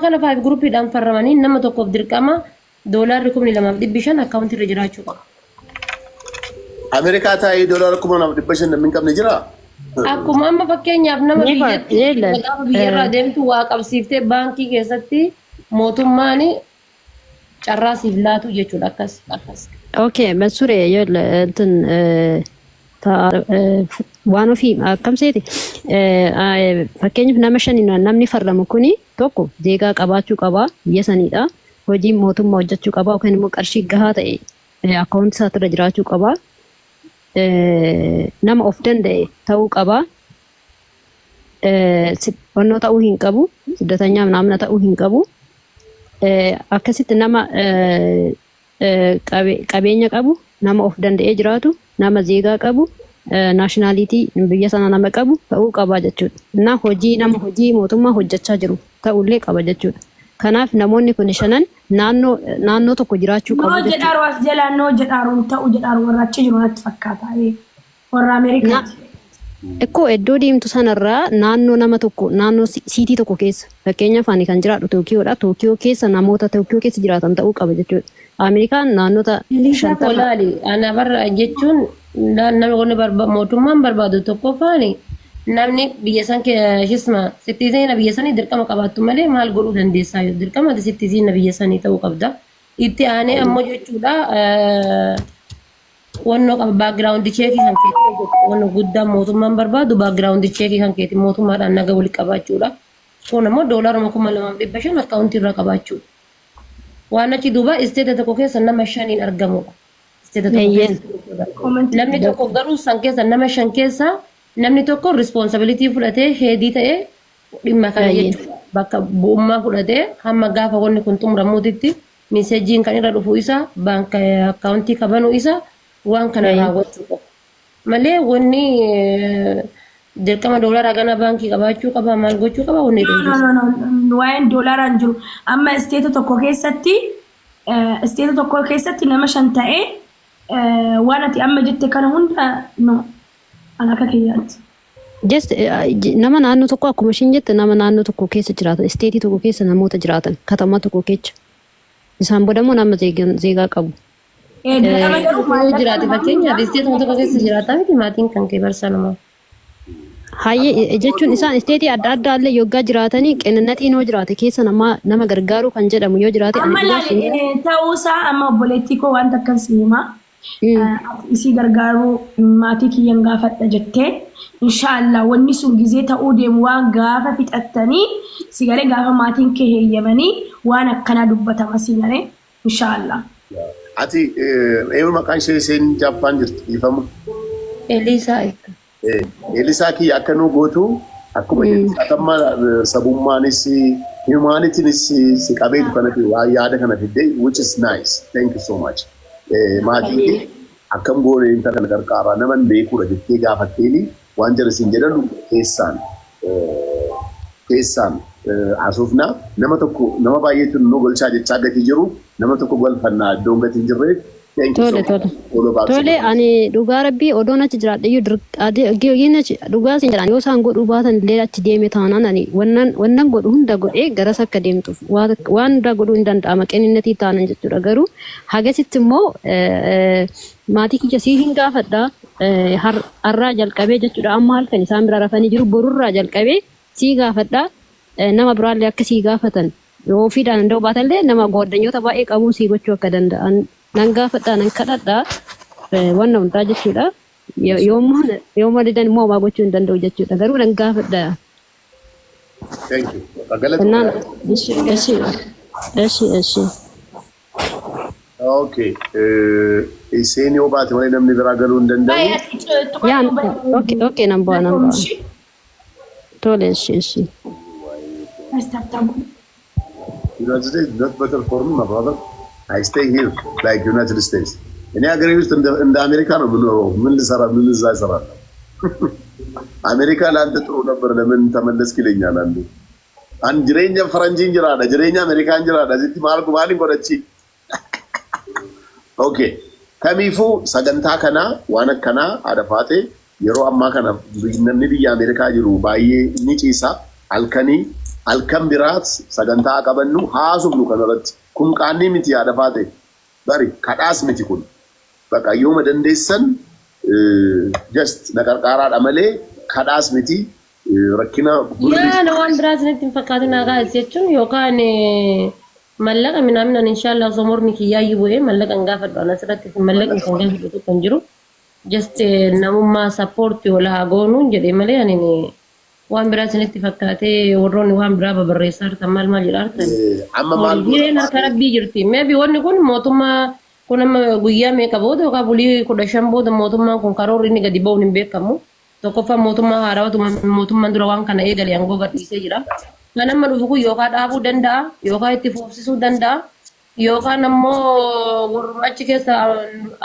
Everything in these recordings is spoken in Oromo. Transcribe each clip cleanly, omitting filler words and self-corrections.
Kana five groupiidhaan farramanii nama tokkoof dirqama doolaarri 2,500 akkaawuntii irra jiraachuu qaba. Ameerikaa taa'ee doolaara 2,500 namni hin qabne jiraa? Akkuma amma fakkeenyaaf nama Ni biyyatti yeella. Gaafa biyyarraa deemtu waa qabsiiftee baankii keessatti mootummaan carraa siif laatu jechuudha akkas. Okay, Mansure, yeella እንትን waan ofii akkam seeti, fakkeenyaaf nama shaniin namni farramu kuni tokko zeegaa qabaachuu qaba biyya saniidha. Hojii mootummaa hojjechuu qaba yookaan immoo qarshii gahaa ta'e akkaawuntii isaatirra jiraachuu qaba. Nama of danda'e ta'uu qaba. Wannoo ta'uu hin qabu. Siddatanyaa ምናምን ta'uu hin qabu. Akkasitti nama qabeenya qabu, nama of danda'ee jiraatu, nama zeegaa qabu, nationality biyya sana nama qabu ta'uu qaba jechuudha. Na hojii nama hojii mootummaa hojjechaa jiru ta'ullee qaba jechuudha. Kanaaf namoonni kun shanan naannoo tokko jiraachuu No qabu jechuudha. Jedhaaru as jalaa no jedhaaru hin ta'u jedhaaru warra achi jiru natti fakkaata. Warra Ameerikaati. Ikkoo iddoo deemtu sanarraa naannoo nama tokko, naannoo city tokko keessa, fakkeenyaaf ani kan jiraadhu Tookiyoodha. Tookiyoo keessa namoota Tookiyoo keessa jiraatan ta'uu qaba jechuudha. Ameerikaan naannota Eliisaa 50 kolaali ana barra jechuun namni wanni mootummaan barbaadu tokkoffaani namni biyya san shisma citizen biyya sanii dirqama qabaattu malee maal godhuu dandeessaa yoo dirqama ati citizen biyya sanii ta'uu qabda. Itti aanee ammoo jechuudha wannoo qaba background checkii kan keeti, wannoo guddaan mootummaan barbaadu background checkii kan keeti mootummaadhaan naga wali qabaachuudha. Kun ammoo doolaaruma 2,500 akkaawuntii irraa qabaachuudha. Waan achi duuba stateta tokko keessa nama shaniin argamudha. Stateta tokko keessa jechuudha. Commentii. Namni tokko garuu san keessa nama shan keessa namni tokko responsibility fudhatee headii ta'ee dhimma kana jechuudha. Bakka bu'ummaa fudhatee hamma gaafa wanni kun xumuramuutitti messageiin kan irra dhufu isa, baanka akkaawuntii kabanuu isa, waan kana raawwachuu qofa. Malee wanni dirqama doolaara gana baankii qabaachuu qaba, maal gochuu qaba, wanni No, dhufu. no, no, no. Waa'een doolaaraan jiru. Amma stateta tokko keessatti nama shan ta'ee waan ati amma jette kana hunda no. An akka kiyyaatti. Just nama naannoo tokko, akkuma ishiin jette, nama naannoo tokko keessa jiraatan, stateii tokko keessa namoota jiraatan, katamaa tokko keessa. Isaan booda immoo nama zeegaa qabu. Dirqama garuu Yoo maallaqa jiraate nama fakkeenyaaf hundaa stateta tokko keessa jiraataa miti maatiin kan kee barsanuma. Hayyee, jechuun isaan stateii adda addaa illee yoggaa jiraatanii qinannatiin yoo jiraate keessa nama nama gargaaruu kan jedhamu yoo jiraate ani Amma dhugaa laali siin ta'uusaa amma obboleettii koo wanta akkan si himaa. Isii gargaaruu maatii kiyyan gaafadha jettee, inshaallah wanni sun gizee ta'uu deemu waan gaafa fixattanii si galee gaafa maatiin kee heeyyamanii waan akkanaa dubbatama si galee inshaallah. Ati eenyu maqaan ishee isheen Jaappaan jirtu, dhiifama? Eliisaa. Eelisaa kiyya, akka nu gootu akkuma jettu atamma sabummaanis humanityinis si qabeetu kanatti waa yaada kana fidde, which is nice. Thank you so much. Maatiin kee akkam goone intala kana gargaaraa naman beekuudha jettee gaafatteeni waan jara siin jedhan keessaan haasofnaa. Nama tokko, nama baay'eetu nu golchaa jechaa gatii jiru, nama tokko galfannaa iddoon gatii hin jirreef. Thank you so Tole much. tole. Follow back. Tole, ani dhugaa rabbii odoon achi jiraadhe iyyuu dhugaa sin jedhan, yoo isaan godhuu baatan illee achi deeme taanaan ani wannan godhu hunda godhee garas akka deemtuuf waan hunda godhuu hin danda'ama qeninnatii taanan jechuudha. Garuu hagasitti immoo maatii kiyya sii hin gaafadha, har'aa jalqabee jechuudha. Amma halkan isaan bira rafanii jiru, borurraa jalqabee sii gaafadha, nama biraallee akka sii gaafatan yoo ofiidhaan danda'u baatallee nama gooddanyoota baay'ee qabuun sii gochuu akka danda'an nan gaafadha, nan kadhadha, wanna hundaa jechuudha. Yoommoo didan immoo homaa gochuu hin danda'u jechuudha. Garuu nan gaafadha. Thank you. Galatoomaa. Kennaan ishi ishi ishi ishi. Okay. Isheen yoo baate malee namni biraa galuu hin danda'u. Baay'ee ati Yaa tuqadhu. Okay, nan bu'a, nan bu'a. Tole, ishi ishi. United States not better for me, my brother. I stay here like United States. እኔ ሀገሬ ውስጥ እንደ አሜሪካ ነው የምኖረው። ምን ልሰራ፣ ምን እዛ እሰራለሁ? አሜሪካ ለአንተ ጥሩ ነበር፣ ለምን ተመለስክ ይለኛል አንዱ። An jireenya faranjiin jiraadha, jireenya Ameerikaan jiraadha. Asitti maal maaliin godhachi? Okay. Kamiifuu sagantaa kanaa waan akkanaa haadha faatee yeroo ammaa kana namni biyya Ameerikaa jiru baay'ee ni ciisa. Halkanii Halkan biraas sagantaa qabannu haasofnu kanarratti. Kun qaanii miti, yaada faate. Bari kadhaas miti kun. Bakka yooma dandeessan just na qarqaaraadha malee kadhaas miti, rakkina. Yaa, na waan biraa isinitti hin fakkaatin guys, jechuun yookaan mallaqa minaaminan, inshallah osoo mormi kiyyaayyuu bu'ee mallaqa hin gaafadhu. Ana asirratti mallaqni kan gaafadhu tokko hin jiru. Just namummaa support wal haa goonuun jedhee malee ani waan biraa isinitti fakkaatee warroonni waan biraa babarreessaa jirtan maal maal jedhaa jirtan. Amma maal Hireen harka Rabbii jirti. Maybe wanni kun mootummaa kun amma guyyaa meeqa booda yookaan bulii 15 booda mootummaan kun karoorri inni gadi ba'uun hin beekamu. Tokkoffaa, mootummaa haarawatu mootummaan dura waan kana eegale aangoo gadhiisee jira. Kan amma dhufu kun yookaan dhaabuu danda'a, yookaan itti fufsisuu danda'a, yookaan ammoo warruma achi keessa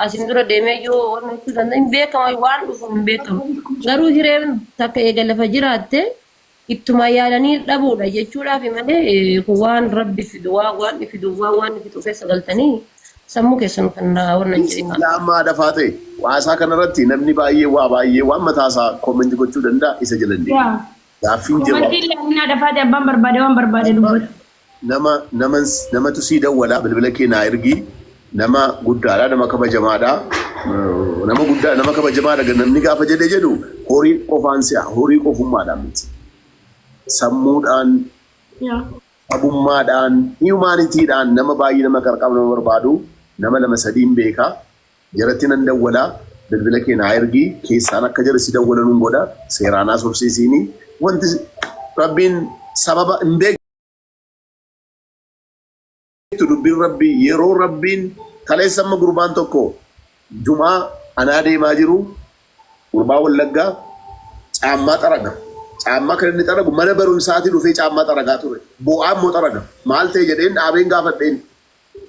asin dura deemee iyyuu wanni gochuu danda'a. Hin beekamu, waan dhufu hin beekamu. Garuu hireen takka eega lafa jiraatte ittuma yaalanii dhabuudha jechuudhaaf malee kun waan Rabbi fidu, waan waan fidu, waan waan fidu keessa galtanii sammuu keessan kan warra hin jedhin. Amma dafaa ta'e waasaa kanarratti namni baay'ee waa baay'ee waan mataasaa comment gochuu danda'a, isa jalan deema. Yaa. Gaaffiin jiru Commentiin laalinaa dafaate, abbaan barbaade waan barbaade dubbatu. nama nama namatu sii dawwalaa, bilbila kee naa ergi. Nama guddaadha, nama kabajamaadha, nama guddaa, nama kabajamaadha. Namni gaafa jedhee jedhu horii qofaan si'a, horii qofummaadhaan miti, sammuudhaan, Yaa. sabummaadhaan, humanitydhaan nama baay'ee nama qarqabu, nama barbaadu, nama lama sadiin beekaa. Jaratti nan dawwalaa, bilbila kee naa ergi. Keessaan akka jara si dawwalanuun godha, seeraan haasofsiisiini. Wanti Rabbiin sababa hin beektu, dubbiin Rabbii yeroo Rabbiin. Kaleessa amma gurbaan tokko jumaa anaa deemaa jiru, gurbaa Wallaggaa, caammaa xaraga. Caammaa kan inni xaragu mana barumsaatii dhufee caammaa xaragaa ture. Bo'aa immoo xaraga. Maal ta'e jedheen dhaabeen gaafadheen.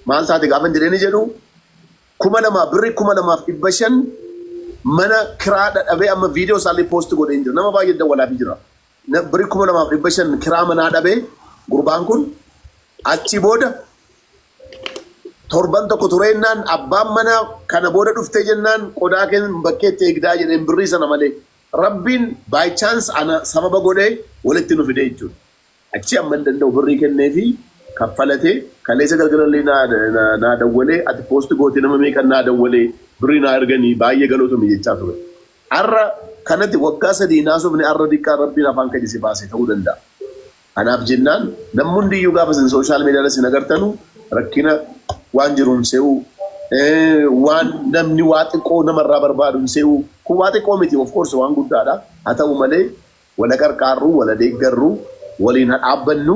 Maal taate gaafan jedheen jedhu 2000 birri 2500 mana kiraa dhadhabee, amma viidiyoo isaallee post godhee jira. Nama baay'ee dawwalaafii jira. Birri 2500 kiraa manaa dhabee gurbaan kun. Achi booda torban tokko tureennaan abbaan manaa kana booda dhuftee jennaan qodaa kee bakkeetti eegdaa jedheen birrii sana malee. Rabbiin by chance ana sababa godhee walitti nu fidee jechuudha. Achi amma hin danda'u birrii kenneefi kaffalatee kaleessa galgalallee naa dawwalee, ati post goote nama meeqan naa dawwalee, birrii naa erganii baay'ee galootomi jechaa ture. Har'a kanatti waggaa 3 naasofni har'a diqqaa Rabbiin afaan keenya si baase ta'uu danda'a. Kanaaf jennaan namni hundiyyuu gaafa isin social media isin agartanu rakkina waan jiruun se'u, waan namni waa xiqqoo namarraa barbaadu se'u, kun waa xiqqoo miti, of course waan guddaadha. Haa ta'u malee wala qarqaarru, wala deeggarru, waliin haa dhaabbannu.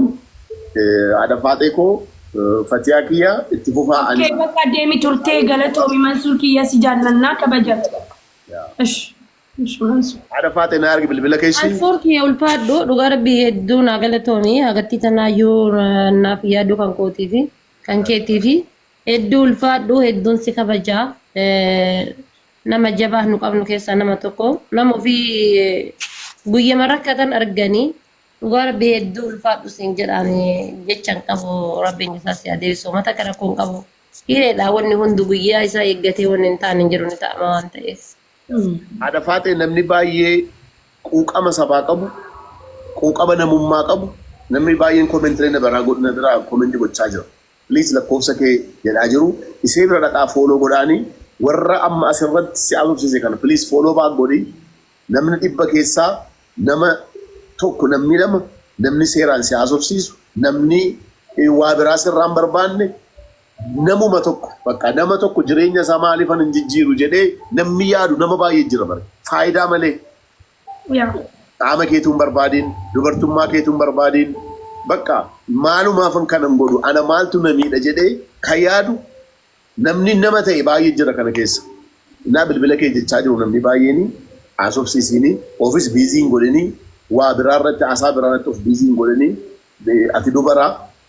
Haadha Faaxee koo, Fatiyaa kiyya, itti fufaa ani. Kee bakka deemi turtee, galatoomi Mansuur kiyya, si jaallannaa kabaja. Ish. Ish, Mansuur. Haadha Faaxee, naa argi bilbila keessi. Mansuur kiyya, ulfaadhu, dhugaa Rabbii hedduu naa galatoomi. Agartii tanaayyuu naaf yaaduu kan kootii fi kan keetii fi hedduu ulfaadhu, hedduun si kabajaa. Nama jabaa nu qabnu keessaa nama tokko, nama ofii guyyama rakkatan arganii, dhugaa Rabbii hedduu ulfaadhu siin jedhaan. Jecha hin qabu, Rabbiin isaa si adeemsisu mata kana rakkoo hin qabu. Hireedha, wanni hundi guyyaa isaa eeggatee wanni hin taane hin jiru, ni ta'ama waan ta'eef. Haadha Faaxee, namni baay'ee quuqama sabaa qabu, quuqama namummaa qabu, namni baay'een commentilee na biraa comment gochaa jira. Please lakkoofsa kee jedhaa jiru. Isee bira dhaqaa follow godhaanii, warra amma asirratti si haasofsiise kana please follow back godhi. Namni 100 keessaa nama tokko, namni lama, namni seeraan si haasofsiisu, namni waa biraa sirraan barbaanne, namuma tokko, bakka nama tokko jireenya isaa maaliifan hin jijjiiru jedhee namni yaadu nama baay'ee jira bare. Faayidaa malee qaama keetuun barbaadin, dubartummaa keetuun barbaadin, bakka maalumaafan kanan godhu, ana maaltu na miidha jedhee kan yaadu namni nama ta'e baay'ee jira kana keessa. Innaa bilbila kee jechaa jiru namni baay'een, haasofsiisiini, ofis busy hin godhini, waa biraa irratti, haasaa biraa irratti of busy hin godhini. Ati dubara,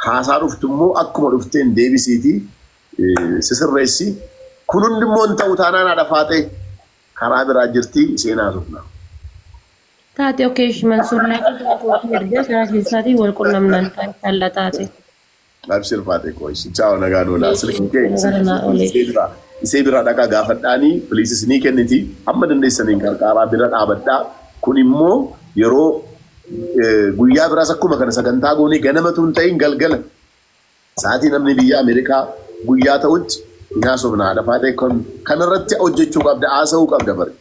haasaa dhuftu immoo akkuma dhufteen deebisiiti sisirreessi. Kun hundi immoo hin ta'u taanaan, haadha Faaxee karaa biraa jirti, isheen haasofna. Taate, okay, Mansuur, lakkoofsa erga karaa keessaatiin wal qunnamnaan taalla taate. Abshir Faaxee koo, ishi chaawo, nagaan oolaa. Silkii kee Gara naa oolee. Isee biraa dhaqaa gaafadhaanii, please, isinii kenniti. Hamma dandeessaniin qarqaaraa, bira dhaabadhaa. Kun immoo yeroo Guyyaa biraas akkuma kana sagantaa goonee ganamatu hin ta'in, galgala sa'aatii namni biyya Ameerikaa guyyaa ta'utti hin haasofna. Haadha Faatee, kanarratti hojjechuu qabda, haasa'uu qabda bari.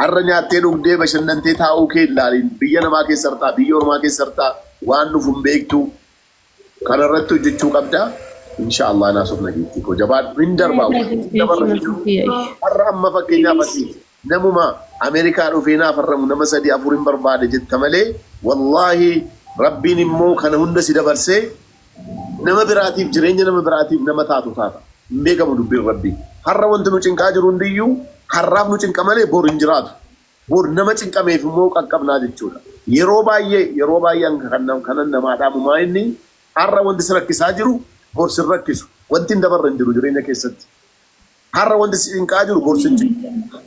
Har'a nyaattee, dhugdee, bashannantee taa'uu kee ilaaliin. Biyya namaa keessa hartaa, biyya ormaa keessa hartaa, waan dhufu hin beektu. Kanarratti hojjechuu qabda. Inshaallah naasofna, giiftii koo, jabaadhu, hin darbaa. Har'a amma fakkeenyaaf ati namuma Ameerikaa dhufee naaf har'amu nama sadii afur hin barbaade jetta malee, wallaahi Rabbiin immoo kana hunda si dabarsee nama biraatiif, jireenya nama biraatiif nama taatu taata. Hin beekamu dubbiin Rabbii. Har'a wanti nu cinqaa jiru hundiyyuu har'aaf nu cinqa malee bor hin jiraatu. Bor nama cinqameef immoo qaqqabnaa jechuudha. Yeroo baay'ee kanan namaa dhaamu maa inni har'a wanti si rakkisaa jiru bor si rakkisu. Wanti hin dabarre hin jiru jireenya keessatti. Har'a wanti si cinqaa jiru bor si cinqa.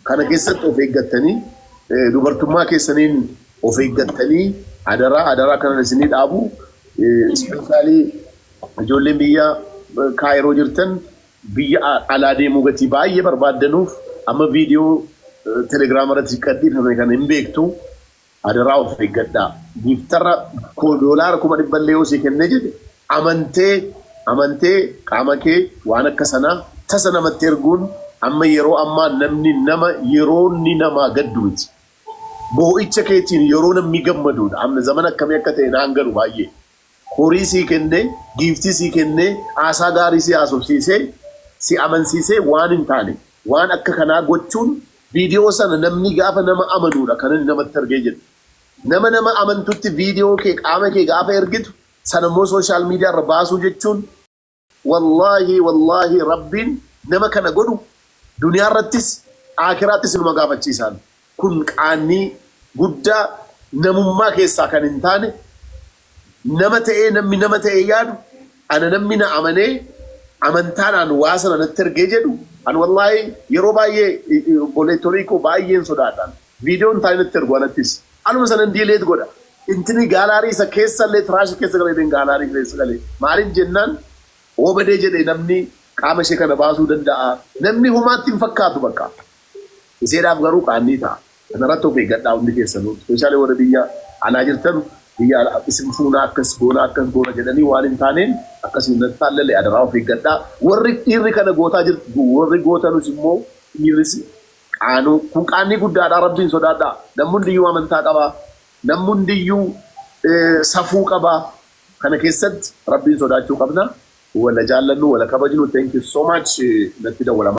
Kana keessatti of eeggattanii, dubartummaa keessaniin of eeggattanii, adaraa, adaraa kanan isinii dhaabu. Especially ijoolleen biyya Kaayiroo jirtan, biyya alaa deemuu gatii baay'ee barbaaddanuuf, amma viidiyoo Telegiraama irratti gadhiifame kana hin beektu. Adaraa of eeggadhaa. Giiftarra $100,000 illee yoo sii kennee jedhe, amantee amantee qaama kee waan akka sanaa tasa namatti erguun, amma yeroo ammaa namni nama yeroo inni namaa gaddu miti. Boo'icha keetiin yeroo namni gammaduudha. Amma zaman akkamii akka ta'e naan galu baay'ee. Horii sii kennee, giiftii sii kennee, haasaa gaarii si haasofsiisee, si amansiisee, waan hin taane waan akka kanaa gochuun, viidiyoo sana namni gaafa nama amanuudha kan inni namatti argee jedhu. Nama nama amantutti viidiyoo kee, qaama kee gaafa ergitu sana immoo social media irra baasuu jechuun, wallaahi, wallaahi, Rabbiin nama kana godhu duniyaa irrattis akiraattis numa gaafachiisaan. Kun qaanii guddaa namummaa keessaa kan hin taane, nama ta'ee, namni nama ta'ee yaadu, ana namni na amanee amantaadhaan waa sana natti ergee jedhu, an wallaahi yeroo baay'ee obboleettorii koo baay'een sodaadhaan viidiyoon taa'ee natti ergu, anattis anuma sanan delete godha. Intini gallery isa keessa illee trash keessa galee, gallery keessa galee, maaliif jennaan oobadee jedhee namni qaama ishee kana baasuu danda'a. Namni homaatti hin fakkaatu bakka. Iseedhaaf garuu qaanii ta'a. Kanarratti of eeggadhaa hundi keessanuu. Especially warra biyya alaa jirtan, biyya alaa isin fuunaa, akkas goona, akkas goona jedhanii waan hin taaneen akkasiin natti taallale, adaraa of eeggadhaa. Warri dhiirri kana gootaa jirtu, warri gootanus immoo dhiirris qaanuu, kun qaanii guddaadha, Rabbiin sodaadhaa. Namni hundiyyuu amantaa qabaa. Namni hundiyyuu safuu qabaa. Kana keessatti Rabbiin sodaachuu qabna. Wala jaallannu, wala kabajnu. Thank you so much. Natti dawwalama.